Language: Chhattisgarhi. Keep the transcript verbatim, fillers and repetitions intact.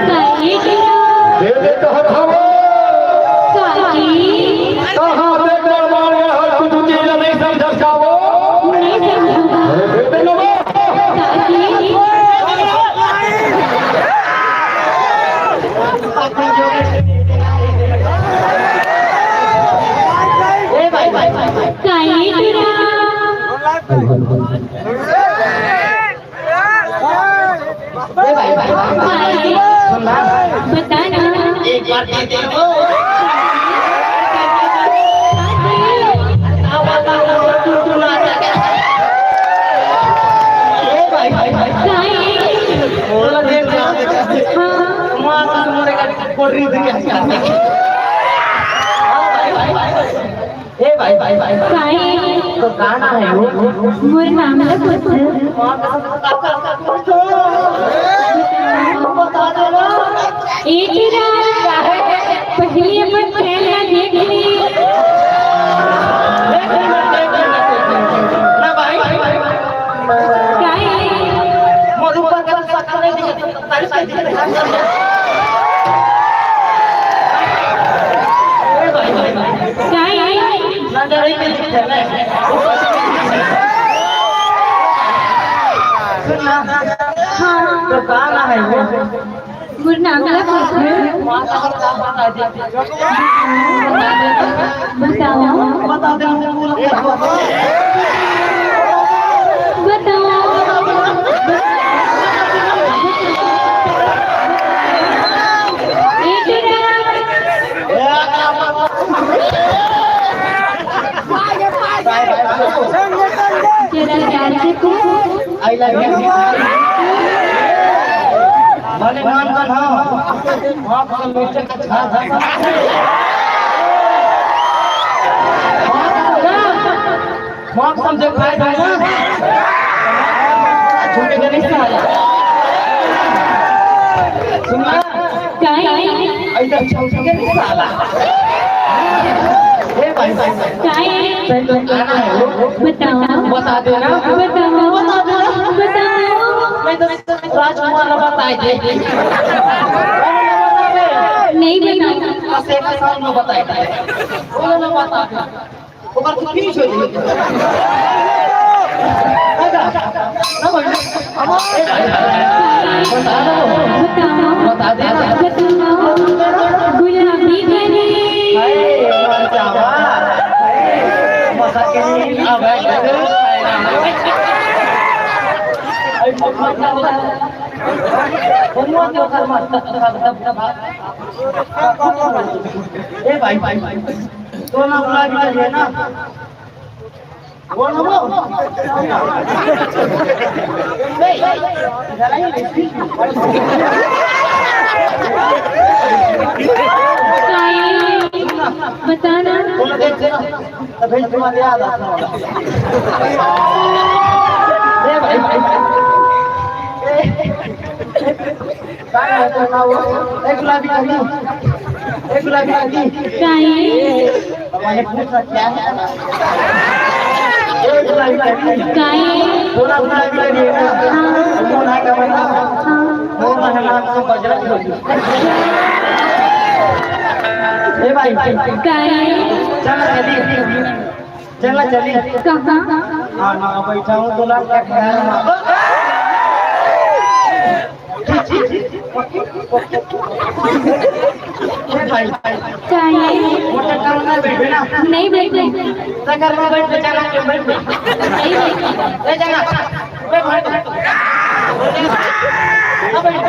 काहे के दे दे कहत हवं। काकी। कहाँ दे दे मार हर कुछ चीज नहीं समझ जाओ। नहीं समझूंगा। अरे दे दे ना। काकी। ए भाई, भाई, भाई, भाई। काहे तेरा? ए भाई, भाई, भाई, भाई। सुन ना। बता ना। एक बार दे दे वो। बताओ, बताओ, तू, तू ना। ए भाई, भाई, भाई। काहे? बोला दे ना। हाँ। माँ, तुम्हारे का कोटरी दे क्या? हाँ, भाई, भाई, भाई। ए भाई, भाई, भाई, भाई। काहे? तो का नाम है वो? मोर नाम ला पूछ। बता दे ना। ए तेरा, पहले अपन फैन ला देख ले। ना भाई, भाई, भाई, भाई। काहे? मोर ऊपर का शक नहीं दिखे। काहे? सुन ना। हाँ। तो का नाम है वो? मोर नाम ला पूछ। बताओ। बता दे, हम पूरा बताओ। बताओ। ए तेरा। जरा प्यार से पूछ। I love you। भले मान कर हाँ, वहाँ पर मीठे का छाप है। वहाँ पर समझे खाए थे ना। झूठे के नहीं सुनाया। सुनना। काहे? ऐसा झूठे के नहीं साला। ए भाई, भाई, भाई। काहे? सही तो क्या है वो? बताओ। बता देना। बताओ। बता देना। बताओ। मैं तो राजकुमार ला बताए थे। नहीं बताए। बस एक साल में बताए थे। बोलो ना, बता दे। ओकर तो finish हो जाई। ना भाई। बता दो। बताओ। बता देना। बताओ। गुलाबी गली। हाय, मर जावा। मसा के नहीं, अब है। ए भाई, भाई, भाई, तो ना बुला दिया है ना। वो ना वो। बताना। तभी तुम्हारे याद आता है। ए भाई, भाई, भाई। काय आहे तो नाव? एक गुलाबी काकी, एक गुलाबी काकी। काय? बाबा, हे पूछ क्या है? एक गुलाबी काकी। काय? थोड़ा गुलाबी काकी है ना? हाँ। वो ना क्या बता? हाँ। वो ना है ना, तो बजरंग बली। ए भाई। काय? चल ना, चली। चला चली। कहाँ? हाँ, ना बैठा हूँ तो लाग क्या खाया? ए भाई, भाई। चाहे। वो चक्कर में बैठे ना। नहीं बैठे। चक्कर में बैठ, बेचारा क्यों बैठ? नहीं बैठे। ले जाना। ए भाई, भाई। अब बैठ।